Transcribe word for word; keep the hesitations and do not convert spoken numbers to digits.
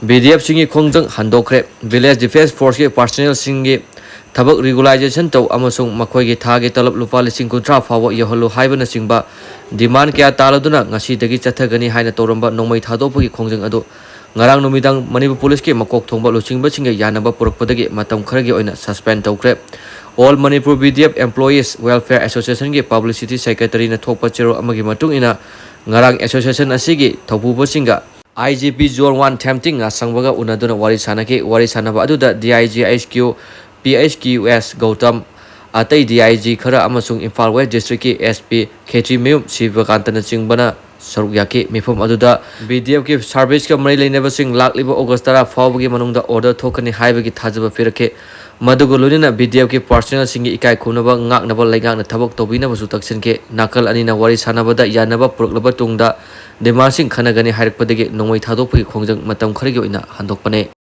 B ꯗꯤ ꯑꯦꯐꯁꯤꯡꯒꯤ ꯈꯣꯡꯖꯪ ꯍꯟꯗꯣꯛꯈ꯭ꯔꯦ꯫ Village Defence Forceꯀꯤ personnelꯁꯤꯡꯒꯤ ꯊꯕꯛ regularisation ꯇꯧ ꯑꯃꯁꯨꯡ ꯃꯈꯣꯏꯒꯤ ꯊꯥꯒꯤ ꯇꯂꯕ ꯂꯨꯄꯥ ꯂꯤꯁꯤꯡ ꯀꯨꯟꯊ꯭ꯔꯥ ꯐꯥꯎꯕ ꯌꯧꯍꯜꯂꯨ ꯍꯥꯏꯕꯅꯆꯤꯡꯕ demand ꯀꯌꯥ ꯇꯥꯜꯂꯗꯨꯅ ꯉꯁꯤꯗꯒꯤ ꯆꯠꯊꯒꯅꯤ ꯍꯥꯏꯅ ꯇꯧꯔꯝꯕ ꯅꯣꯡꯃꯩ ꯊꯥꯗꯣꯛꯄꯒꯤ ꯈꯣꯡꯖꯪ ꯑꯗꯨ ꯉꯔꯥꯡ ꯅꯨꯃꯤꯗꯥꯡ ꯃꯅꯤꯄꯨꯔ ꯄꯨꯂꯤꯁꯀꯤ ꯃꯀꯣꯛ ꯊꯣꯡꯕ ꯂꯨꯆꯤꯡꯕꯁꯤꯡꯒ ꯌꯥꯅꯕ ꯄꯨꯔꯛꯄꯗꯒꯤ ꯃꯇꯝ ꯈꯔꯒꯤ ꯑꯣꯏꯅ suspend ꯇꯧꯈ꯭ꯔꯦ꯫ All Manipur B D F Employees Welfare Associationꯒꯤ publicity secretaryꯅ ꯊꯣꯛꯄ ꯆꯦꯔꯣꯜ ꯑꯃꯒꯤ ꯃꯇꯨꯡ ꯏꯟꯅ, ꯉꯔꯥꯡ association ꯑꯁꯤꯒꯤ ꯊꯧꯄꯨꯕꯁꯤꯡꯒ I G P Zone One Themting ꯉꯥꯁꯪꯕꯒ ꯎꯅꯗꯨꯅ ꯋꯥꯔꯤ ꯁꯥꯟꯅꯈꯤ꯫ ꯋꯥꯔꯤ ꯁꯥꯟꯅꯕ ꯑꯗꯨꯗ D I G H Q P H Q S Gautam, ꯑꯇꯩ D I G ꯈꯔ ꯑꯃꯁꯨꯡ ꯏꯝꯐꯥꯜ West Districtꯀꯤ S P ꯈꯦꯇ꯭ꯔꯤꯃꯌꯨꯝ ꯁꯤꯕꯀꯥꯟꯇꯅꯆꯤꯡꯕꯅ ꯁꯔꯨꯛ ꯌꯥꯈꯤ꯫ ꯃꯤꯐꯝ ꯑꯗꯨꯗ B D Fꯀꯤ serviceꯀ ꯃꯔꯤ ꯂꯩꯅꯕꯁꯤꯡ ꯂꯥꯛꯂꯤꯕ August ꯇꯔꯥ ꯐꯥꯎꯕꯒꯤ ꯃꯅꯨꯡꯗ order ꯊꯣꯛꯀꯅꯤ ꯍꯥꯏꯕꯒꯤ ꯊꯥꯖꯕ ꯄꯤꯔꯛꯈꯤ꯫ ꯃꯗꯨꯒ ꯂꯣꯏꯅꯅ B D Fꯀꯤ personnelꯁꯤꯡꯒꯤ ꯏꯀꯥꯏ ꯈꯨꯝꯅꯕ ꯉꯥꯛꯅꯕ ꯂꯩꯉꯥꯛꯅ ꯊꯕꯛ ꯇꯧꯕꯤꯅꯕꯁꯨ ꯇꯛꯁꯤꯟꯈꯤ꯫ ꯅꯥꯀꯜ ꯑꯅꯤꯅ ꯋꯥꯔꯤ ꯁꯥꯟꯅꯕꯗ ꯌꯥꯅꯕ ꯄꯨꯔꯛꯂꯕ ꯇꯨꯡꯗ demandꯁꯤꯡ ꯈꯟꯅꯒꯅꯤ ꯍꯥꯏꯔꯛꯄꯗꯒꯤ ꯅꯣꯡꯃꯩ ꯊꯥꯗꯣꯛꯄꯒꯤ ꯈꯣꯡꯖꯪ ꯃꯇꯝ ꯈꯔꯒꯤ ꯑꯣꯏꯅ ꯍꯟꯗꯣꯛꯄꯅꯤ꯫